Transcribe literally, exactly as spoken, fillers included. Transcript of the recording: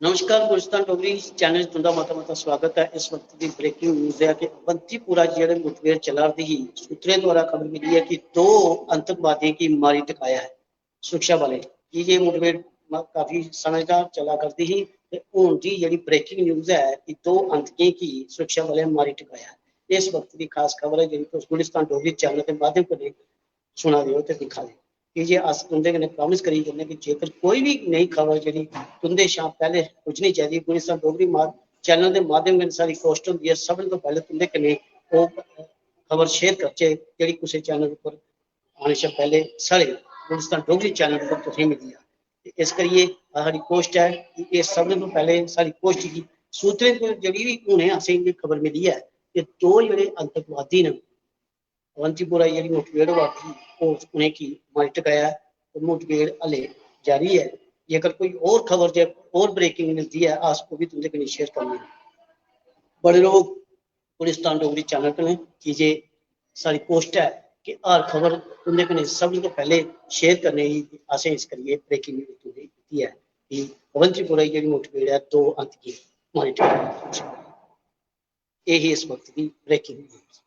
नमस्कार, गुलिस्तान डोगरी चैनल च तुं'दा मता मता स्वागत ऐ। इस वक्त दी ब्रेकिंग न्यूज़ ऐ कि अवंतीपुरा च जेह्ड़े मुठभेड़ चला दी ही, सूत्रें द्वारा खबर मिली ऐ कि दो आतंकवादियों की मारी टकाया है सुरक्षा बलें। की ये मुठभेड़ म-, काफी समय दा चला करदी ही ते हून दी जेह्ड़ी ब्रेकिंग न्यूज़ ऐ कि दो आतंकियों की सुरक्षा बलें मारी टकाया है। इस वक्त दी खास खबर ऐ जेह्ड़ी तुस गुलिस्तान डोगरी चैनल दे माध्यम कन्नै सुना दे ओ ते दिक्खा दे ओ। की जे अस तुं'दे कन्नै प्रॉमिस करी जन्ने कि जेकर कोई बी नई खबर जेह्ड़ी तुं'दे शा पैह्ले पुज्जनी चाहिदी, गुलिस्तान डोगरी मा-, चैनल दे माध्यम कन्नै साढ़ी कोशट होंदी ऐ सभनें तो पैह्ले तुं'दे कन्नै ओह् खबर शेयर करचै जेह्ड़ी कुसै चैनल उप्पर आने शा पैह्ले साढ़े गुलिस्तान डोगरी चैनल उप्पर तुसेंगी मिली जा। ते इस करियै साढ़ी कोशट ऐ कि एह् सभनें तो पैह्ले साढ़ी कोशट गी सूत्रें च जेह्ड़ी बी हुनै असेंगी खबर मिली ऐ कि दो जेह्ड़े आतंकवादी न, अवंतीपुरा जेह्ड़ी मुठभेड़ होआ दी, ओह् उ'नेंगी मारी टकाया ऐ। ते मुठभेड़ हल्ले जारी ऐ। जेकर कोई होर खबर जे होर ब्रेकिंग मिलदी ऐ, अस ओह् बी तुं'दे कन्नै शेयर करने आं। बने र'वो गुलिस्तान डोगरी चैनल कन्नै, की जे साढ़ी कोशट ऐ कि हर खबर तुं'दे कन्नै सभनें तो पैह्ले शेयर करने दी असें इस करियै ब्रेकिंग न्यूज़ तुं'दे दित्ती ऐ कि अवंतीपुरा दी जेह्ड़ी मुठभेड़ ऐ, दो आतंकी मारी टकाए। एह् ही इस वक्त दी ब्रेकिंग न्यूज़।